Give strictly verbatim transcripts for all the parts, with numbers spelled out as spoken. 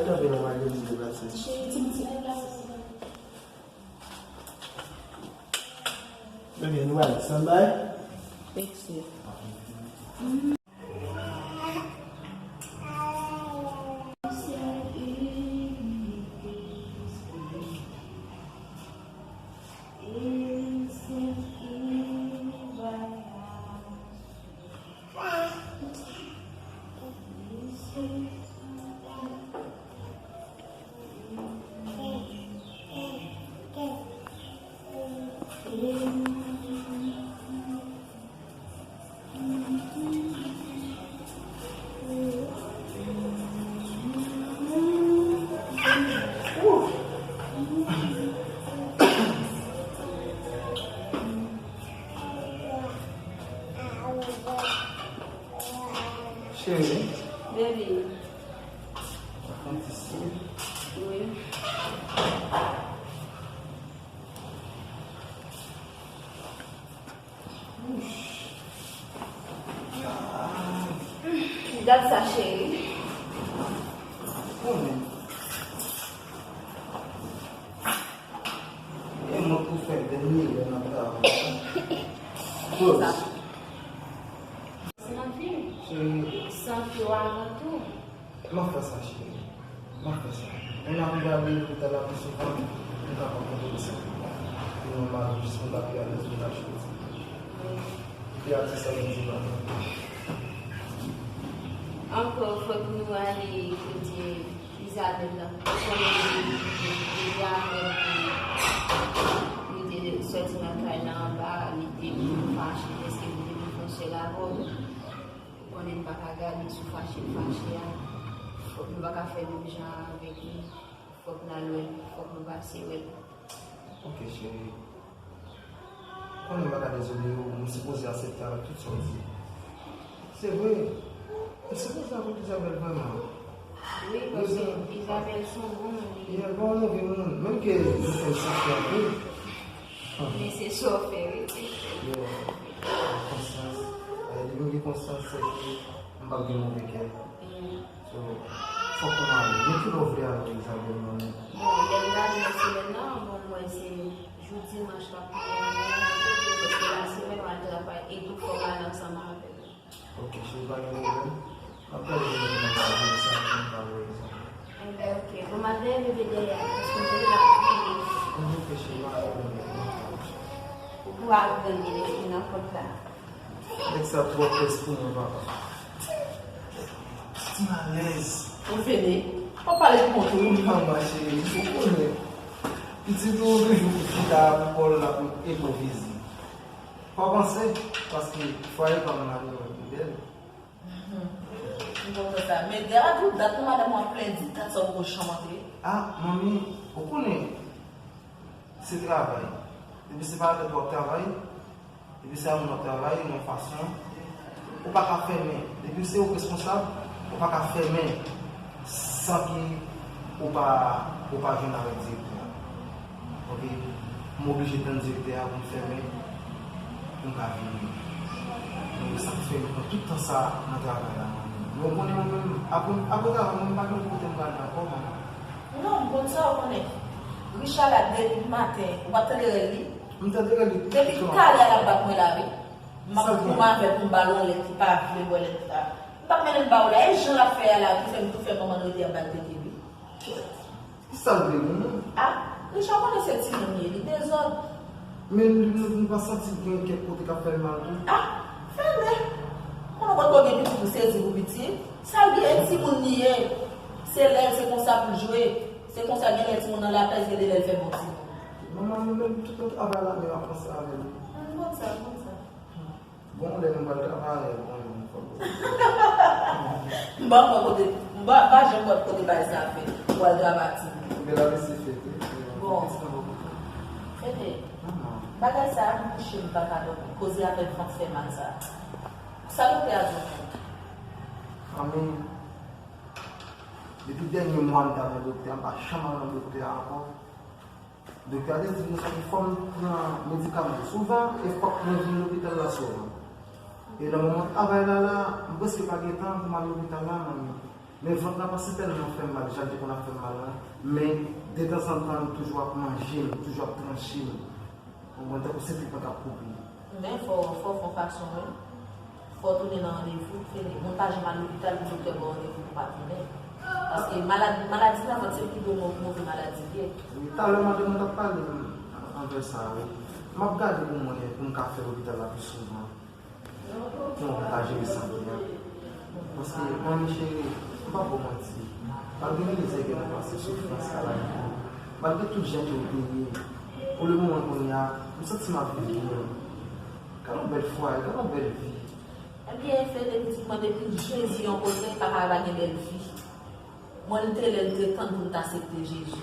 Kanpe nan madanm li deplase. Cheri, ti moutinèg la. Ebyen, nou al, stand by. Mèsi. Cheri. Baby. Sa fè yon ti sik. Wi. Gad sa, cheri. Konnen. E mwen pou fè dènye lè nan travay. Koz. Sanfi. Cheri. Sanfi w avan tou. M ap fè sa, cheri. M ap fè sa. Mwen ap gade lopital la pi souvan, m kapab kontwole sa. Pi nòmal, jis mwen ta pi alèz, mwen ta chwazi. Epi atis sa, mwen di papa. Ankò, fòk nou ale kote Isabelle la. Ou konnen li, li, li apre li te sòti nan kay la anba, li te vin fache, dèske li te vin fè yon sèl avè w. Ou konnen m pa ka gade sou fache l fache a. Fòk nou pa ka fè menm jan avèk li. Fòk n al wè l, fòk nou pase wè l. Ok, cheri. Ou konnen m pa ka dezole w, m sipoze aksepte avèk tout sa w di. Se vre. M sipoze avèk Isabelle vrèman. Wi, paske Isabelle se yon bon moun, li. Li se yon move moun. Menm ke li fè m soufri anpil. Men se sa w fè, wi. Yo, konsyans. Eh, depi m gen konsyans, se ke m p ap gen move kè. So, fòk mwen ale. Men kilè w vle al wè Isabelle, manmi? Bon, lè m gade nan semèn nan, bon, m wè se jou dimanch k ap vini an, paske lasemèn w al travay, epi fò w ale ansanm avè l. Ok, cheri, pa gen pwoblèm. M ap gade lè m vin nan kay la, sa pou m pa wè Isabelle. Enben, ok. Bon, m al dèyè bebe dèyè a, paske m tande l ap kriye. Enben, ok, cheri, pa gen pwoblèm. Ou pou al gade lè l vin nan pòt la. Nèg sa twò pès pou mwen, papa. Ti malèz. Ou fini? Ou pale pou kont ou. Manman cheri, ou konnen. Pitit ou toujou pou chita pou bò l la pou enpwovize. Fò w panse, paske fwaye pa m la nou wè pi bèl. M konprann sa. Men gad ou dat pou madanm ou ap plendi, gad sa w poko janm antre. Ah, manmi, ou konnen, se travay. Depi se pa avèk ou ap travay, Depi se a moun w ap travay nan yon fason, ou pa ka fèmen. Depi se ou k responsab, ou pa ka fèmen san ke ou pa, ou pa jwenn avèk direktè a. Ok, m oblije tann direktè a pou m fèmen, pou m ka vini. Donk, se sa k fè m pran tout tan sa a nan travay la, manmi. Men ou konnen mwen menm, apre, apre travay, mwen, m pa gen kote m prale ankò, manmi. Non, m konn sa, ou konnen. Richard la, depi maten, ou pa t tande rèl li? M tande rèl li. Depi talè a l ap bat mwen la, wi. M ap kouri avè l pou m ba l yon lèt, li pa vle wè lèt la. M p ap mennen l ba ou la. E jan l ap fè a la, ki fè m tou fè manman nou ede ap ba l tete, wi. Kisa l vle, manman? Ah, Richard konnen se timoun li ye, li dezòd. Men nou, nou, nou pa santi gen kèk kote k ap fè l mal tou? Ah, fèmen! Konnen w potko gen pitit ou sezi pou pitit? Sa l ye, e timoun li ye. Se lè l, se konsa pou l jwe. Se konsa, gen lè timoun nan lapès, gen de lè l fè bon timoun. Manman, nou menm tout nan travay la, men w ap panse avè l. M konn sa, m konn sa. Bon, lè nou pral travay, bon, nou fò. M pa konn kote, m pa, pa janm konn kote bagay sa fèt. Ou al travay timoun. Bèl apeti fèt, wi. Bon. Fete, bagay sa a, m kouche, m pa ka dòmi. Koze avè l fè m fè mal sa. Sa doktè a di w menm? Manmi, depi dènye mwa m t al nan doktè a, m pa janm al nan doktè a ankò. Doktè a te di m konsa ke fò m pran medikaman yo souvan e fòk mwen vin lopital la souvan. E nan moman travay la la, m prèske pa gen tan pou m al lopital la, manmi. Men vant la pa si tèlman fè m mal jan l te konn ap fè m mal lan, men detanzantan li toujou ap manje m, li toujou ap tranche m. Ou konprann, tankou se trip mwen k ap koupe. Men fò, fò w fè yon fason, wi. Fò w tounen nan randevou, Fede. Moun pa janm al lopital pou doktè ba w randevou pou w pa tounen. Paske malad, maladi lavant se pi gwo mo-, move maladi li ye. Wi, talè madanm mwen t ap pale m anvè sa, wi. M ap gade pou m wè pou m ka fè lopital la pi souvan. Kòman pou m ta jere sante a? Paske, manmi cheri, m p ap ba w manti, malgre mizè ke nou pase, soufrans, kalamite, malgre tout jan ke w te ye, pou lemoman kounye a, m santi m ap viv byen. Gade yon bèl fwaye, gade yon bèl vi. Ebyen, Fede, pitit mwen, depi Jezi yon kote, pa ka pa gen bèl vi. Mwen, m te lè l te tan pou m ta aksepte Jezi.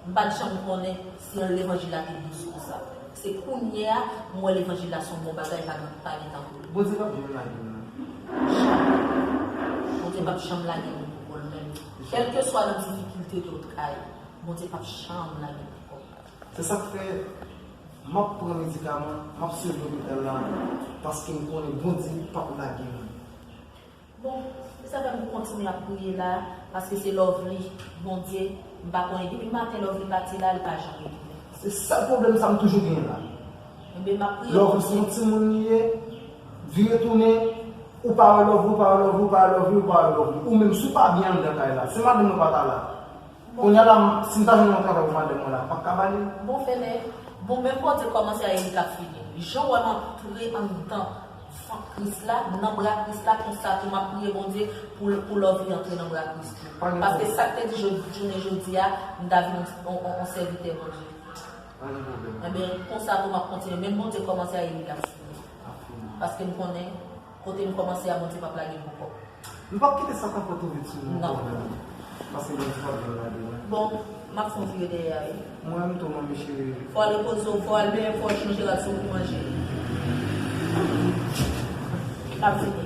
M pa t janm konnen si levanjil la te dous konsa. Se kounye a, m wè levanjil la se yon bon bagay, pa gen, pa gen tankou li. Bondye p ap janm lage m non. Janm. Bondye p ap janm lage moun pou kò l menm. Kèlkeswa nan difikilte ke w t ka ye, Bondye p ap janm lage moun pou kò l. Se sa k fè, m ap pran medikaman, m ap swiv lopital la, paske m konnen Bondye p ap lage m. Bon, se sa fè m kontinye ap priye la, paske se Lovely, Bondye, m pa konnen, depi maten Lovely pati la, li pa janm retounen. Se sèl pwoblèm sa m toujou genyen la. Enben, m ap priye Lovely se yon timoun li ye, vire tounen, ou pa wè Lovely, ou pa wè Lovely, ou pa wè Lovely, ou pa wè Lovely. Ou menm, si w pa byen anndan kay la, si madanm mwen pa ta la, kounye a la, si m ta jwenn yon travay pou madanm mwen la, m p ap ka ba li l. Bon, Fede, bon, men Bondye kòmanse a Eli k ap fini. Jan w wè m antre anndan vant Kris la, nan bra Kris la, konsa tou m ap priye Bondye pou, pou Lovely antre nan bra Kris tou. Pa gen pwoblèm. Paske sa k te di jodi, jounen jodi a, m ta vin yon, yon, yon sèvitè Bondye. Pa gen pwoblèm. Enben, konsa tou m ap kontinye. Men Bondye kòmanse a Eli k ap fini. Ap fini. Paske m konnen, kote m kòmanse a, Bondye p ap lage m ankò. M p ap kite Satan fè tou vit sou nou ankò menm. Paske Bondye p ap janm lage nou. Bon, m ap fè yon vire dèyè a, wi. Mwen menm tou, manmi cheri. Fò w al repoze w, fò w al benyen, fò w chanje rad sou w pou manje. M ap vini.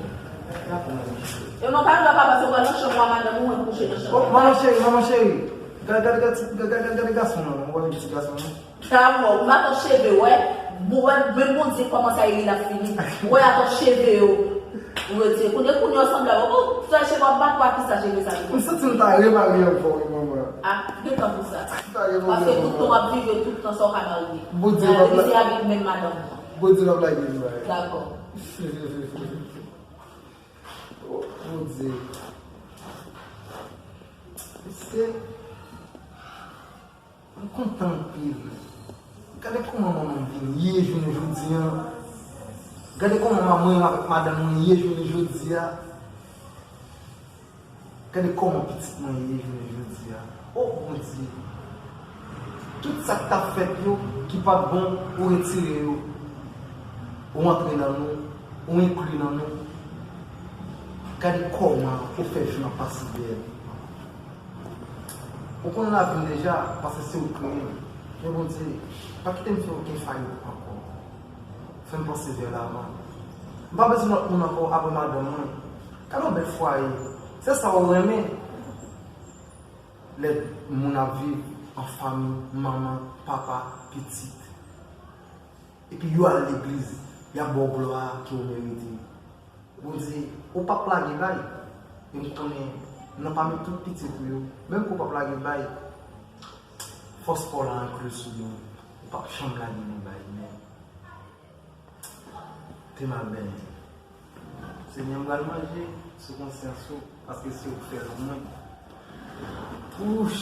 Dakò, manmi cheri. E non, pa rive papa, se w pral nan chanm ou a, madanm ou, mwen kouche nan chanm. Oh, manman cheri, manman cheri. Gade, gade, gade, gade, gade, gade gason nan, ou wè ti gason nan. Dakò, ou atò cheve, wè. Bon, wè, men Bondye kòmanse a Eli l ap fini. Wè, atò cheve yo. Ou retire. Kounye, kounye, w sanble avè w. Bon, fè cheve w ap bat, wè, kisa cheve sa ye? M santi m ta remare ankò, wi, manman. Ah, gentan pou sa. M ta remare ankò. Paske tout tan w ap viv, tout tan sa w ka marye. Bondye p ap la-, se avèk menm madanm ou. Bondye p ap lage m, wi. Dakò. Oh, Bondye. Se M kontan anpil. Gade kòman manman m vin ye jounen jodi a. Gade kòman manman m avèk madanm mwen ye jounen jodi a. Gade kòman pitit mwen ye jounen jodi a. O Bondye, tout sa k t ap fèt yo, ki pa t bon, ou retire yo. Ou antre nan nou, ou enkli nan nou. Gade kòman ou fè jou nan pase bèl. Ou konn lavi m deja, paske se ou k kreye m. Men Bondye, pa kite m fè okenn fayit ankò. Fè m panse vè lavan. M pa bezwen lòt moun ankò apre madanm mwen. Gade yon bèl fwaye. Se sa ou renmen. Lè moun ap viv an fanmi, manman, papa, pitit. Epi yo al legliz, y ap ba w glwa ke w merite. Bondye, ou p ap lage bay. E m konnen, nan pami tout pitit ou yo, menm ke w p ap lage bay, fòs pa w la ankle sou nou. Ou p ap janm lage nou bay, men te m al benyen. Senyè, m pral manje sou konsyans ou, paske se ou k fè l pou mwen. Ouch!